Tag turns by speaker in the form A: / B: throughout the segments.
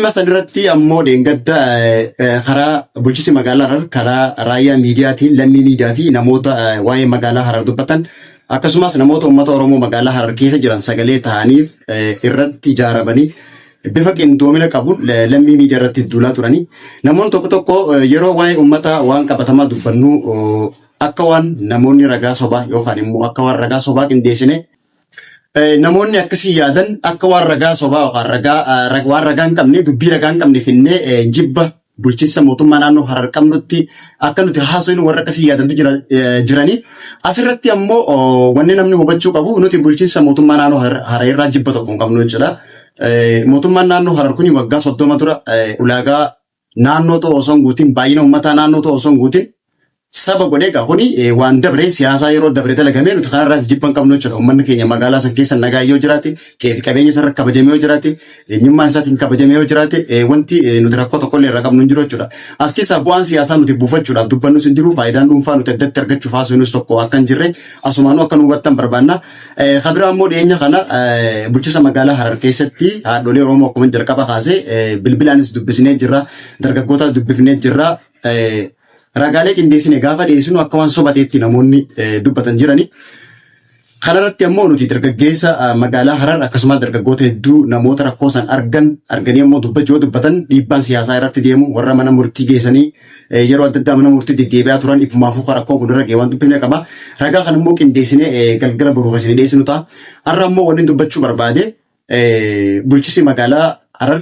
A: Dhimma san irratti ammoo dheengadda karaa bulchiinsi magaalaa Harar karaa raayyaa miidiyaatiin lammii miidiyaa fi namoota waa'ee magaalaa Harar dubbatan akkasumas namoota uummata Oromoo magaalaa Harar keessa jiran sagalee ta'aniif irratti ijaaramanii bifa qindoomina qabuun lammii miidiyaa irratti duulaa turanii. Namoonni tokko tokko yeroo waa'ee uummataa waan qabatamaa dubbannu akka waan namoonni ragaa sobaa yookaan immoo akka waan ragaa sobaa qindeessine namoonni akkasii yaadan akka waan ragaa sobaa yookaan ragaa waan ragaa hin qabne dubbii ragaa hin qabne finnee jibba bulchiinsa mootummaa naannoo Harar qabnutti akka nuti haasofnu warra akkasii yaadantu jiranii. Asirratti ammoo wanni namni hubachuu qabu nuti bulchiinsa mootummaa naannoo Harar irraa jibba tokko hin qabnu jechuudha. Mootummaan naannoo Harar kuni waggaa 30 dura ulaagaa naannoo ta'u osoo hin guutin baay'ina uummataa naannoo ta'u osoo hin guutin saba godhee egaa kuni waan dabre siyaasaa yeroo dabre dalagamee nuti kanarraas jibba hin qabnu jechuudha. Uummanni keenya magaalaa san keessa nagaa yoo jiraate, qe'ee fi qabeenya isarra kabajamee yoo jiraate, eenyummaan isaatiin kabajamee yoo jiraate, wanti nuti rakkoo tokkollee irraa qabnu hin jiru jechuudha. As keessaa bu'aan siyaasaa nuti buufachuudhaaf dubbannus hin jiru, faayidaan dhuunfaa nuti addatti argachuuf haasofnus tokko akka hin jirre asumaanuu akka nu hubattan barbaanna. Kan biraa immoo dhiyeenya kana bulchiinsa magaalaa Harar keessatti haadholee Oromoo akkuma jalqaba kaasee bilbilaanis dubbisnee jirra, dargaggoota dubbifnee jirra. Ragaalee qindeessine gaafa dhiyeessinu akka waan soba ta'etti namoonni dubbatan jirani. Kanarratti ammoo nuti dargaggeessa magaalaa Harar akkasumas dargaggoota hedduu namoota rakkoo san argan arganii ammoo dubbachuu yoo dubbatan dhiibbaan siyaasaa irratti deemu warra mana murtii geessanii yeroo adda addaa mana murtii deddeebi'aa turan ifumaafuu rakkoon kun irra ga'e waan dubbifne qaba. Ragaa kan immoo qindeessinee galgala boruu kan isin dhiyeessinu ta'a. Har'a ammoo wanni dubbachuu barbaade bulchisi magaalaa Harar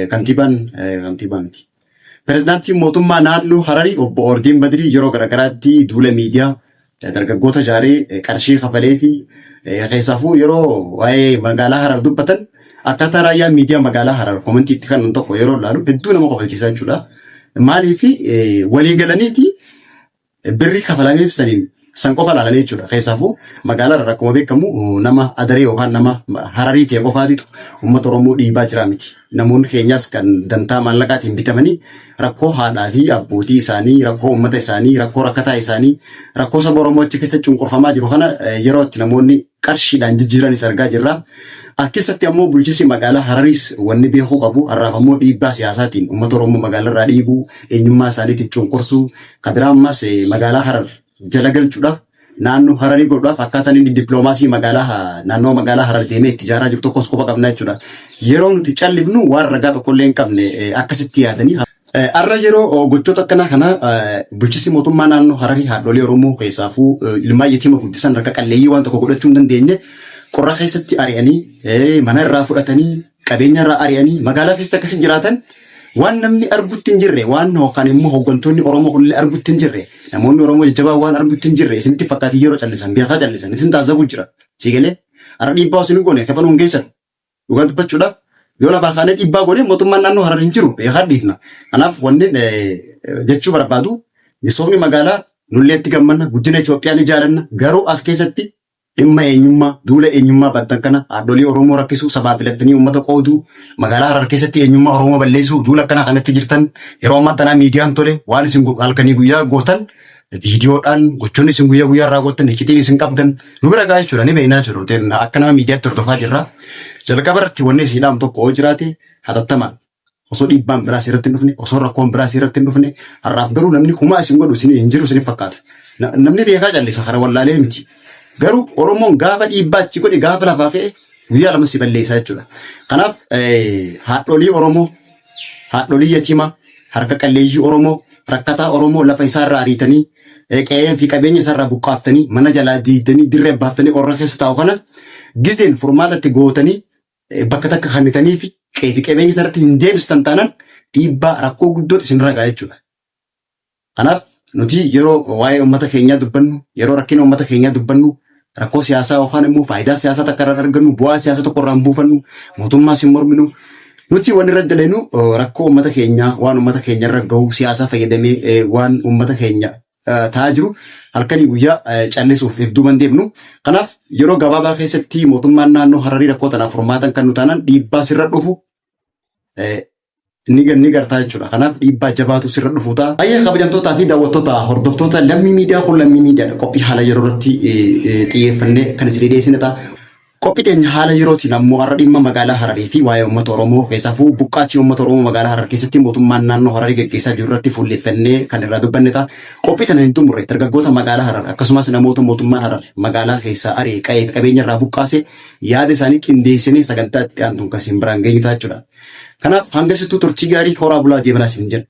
A: kantiibaan kantiibaa miti. Pirezidaantiin mootummaa naannoo Hararii obbo Ordiin Badrii yeroo garaagaraatti duula miidiyaa dargaggoota ijaaree qarshii kafalee fi keessaafuu yeroo waa'ee magaalaa Harar dubbatan akkaataa raayyaa miidiyaa magaalaa Harar komantii itti kennan tokko yeroo ilaalu hedduu nama kofalchiisaa jechuudha. Maaliif walii galaniiti birrii kafalameef saniin san qofa ilaalanii jechuudha. Keessaafuu magaalaa irraa akkuma beekamu nama adaree yookaan nama hararii ta'e qofaatitu uummata Oromoo dhiibaa jira miti. Namoonni keenyas kan dantaa maallaqaatiin bitamanii rakkoo haadhaa fi abbootii isaanii, rakkoo uummata isaanii, rakkoo rakkataa isaanii, rakkoo saba Oromoo achi keessa cunqurfamaa jiru kana yeroo itti namoonni qarshiidhaan jijjiiranis argaa jirra. As keessatti ammoo bulchiinsi magaalaa Harariis wanni beekuu qabu har'aaf ammoo dhiibbaa siyaasaatiin uummata Oromoo magaalaa irraa dhiibuu, eenyummaa isaaniitiin cunqursuu, kan biraa ammas magaalaa Harar jala galchuudhaaf naannoo Hararii godhuudhaaf akkaataan inni dippiloomaasii magaalaa naannoo magaalaa Harar deemee itti ijaaraa jiru tokkos quba qabna jechuudha. Yeroo nuti callifnu waan ragaa tokkollee hin qabne akkasitti yaadanii. Har'a yeroo gochoota akkanaa kana bulchiinsi mootummaa naannoo Hararii haadholee Oromoo keessaafuu ilmaan yatiima guddisan harka qalleeyyii waan tokko godhachuu hin dandeenye qorra keessatti ari'anii mana irraa fudhatanii qabeenya irraa ari'anii magaalaa keessatti akkasii jiraatan waan namni argutti hin jirre waan yookaan immoo hooggantoonni Oromoo kunillee argutti hin jirre namoonni Oromoo jajjabaa waan argutti hin jirre isinitti fakkaatee yeroo callisan beekaa callisan isin taasisuu jira. Si galee har'a dhiibbaa isin goone kafaluun geessan dhugaa dubbachuudhaaf yoo lafaa kaanee dhiibbaa goone mootummaan naannoo Harar hin jiru beekaa dhiifna. Kanaaf wanni jechuu barbaadu misoomni magaalaa nullee itti gammanna guddina Itoophiyaa ni jaalanna garuu as keessatti dhimma eenyummaa duula eenyummaa bantan kana haadholii Oromoo rakkisuu sabaa filattanii uummata qooduu magaalaa Harar keessatti eenyummaa Oromoo balleessuu duula akkanaa kanatti jirtan yeroo ammaa tanaa miidiyaan tole waan isin halkanii guyyaa gootan viidiyoodhaan gochoonni isin guyyaa guyyaa irraa gootan iccitiin isin qabdan nu bira gahaa jechuudha ni beeknaa jechuudha akka nama miidiyaatti hordofaa jirra. Jalqaba irratti wanni isin dhaamu tokko yoo jiraate hatattamaan osoo dhiibbaan biraas irratti hin dhufne osoo rakkoon biraas irratti hin dhufne har'aaf garuu namni humaa isin godhu isin hin jiru isin fakkaata. Namni beekaa callisa kana wallaalee miti. Garuu Oromoon gaafa dhiibbaa achi godhe gaafa lafaa ka'e guyyaa lama si balleessaa jechuudha. Kanaaf haadholii Oromoo haadholii yatiimaa harka qalleeyyii Oromoo rakkataa Oromoo lafa isaarraa ariitanii qe'ee fi qabeenya isaarraa buqqaaftanii mana jalaa diigdanii dirree baaftanii qorra keessa taa'u kana gizeen furmaatatti gootanii bakka takka kannitanii fi qe'ee fi qabeenya isaarratti hin deebistan taanaan dhiibbaa rakkoo guddootu isin ragaa jechuudha. Kanaaf nuti yeroo waa'ee uummata keenyaa dubbannu, yeroo rakkina uummata keenyaa dubbannu, rakkoo siyaasaa yookaan immoo faayidaa siyaasaa takka irraa argannu, bu'aa siyaasaa tokko irraa hin buufannu, mootummaas hin morminu. Nuti wanni irra dalagnu rakkoo uummata keenyaa, waan uummata keenya irra gahu, siyaasa fayyadamee waan uummata keenya ta'aa jiru halkanii guyyaa callisuuf if duuban deemnu. Kanaaf yeroo gabaabaa keessatti mootummaan naannoo Hararii rakkoo tanaaf furmaatan kan nu taanaan dhiibbaa sirra dhufu ni gartaa jechuudha. Kanaaf dhiibbaa jabaatu sirra dhufu ta'a. Baay'ee kabajamtootaa fi daawwattoota hordoftoota lammii miidiyaa kun lammii miidiyaadha. Qophii haala yeroo irratti xiyyeeffannee kan isin dhiyeessine ta'a. Qophii teenya haala yerootiin ammoo har'a dhimma magaalaa Hararii fi waa'ee uummata Oromoo keessaafuu buqqaatii uummata Oromoo magaalaa Harar keessatti mootummaan naannoo Hararii gaggeessaa jiru irratti fuulleffannee kan irraa dubbanne ta'a. Qophii tana hin xumurre dargaggoota magaalaa Harar akkasumas namoota mootummaan Harar magaalaa keessaa ari'e qa'ee fi qabeenya irraa buqqaase yaada isaanii qindeessinee sagantaa itti aantuun kan isin biraan geenyu ta'a jechuudha. Kanaaf hangasittuu turtii gaarii horaa bulaa deebanaa isin jedha.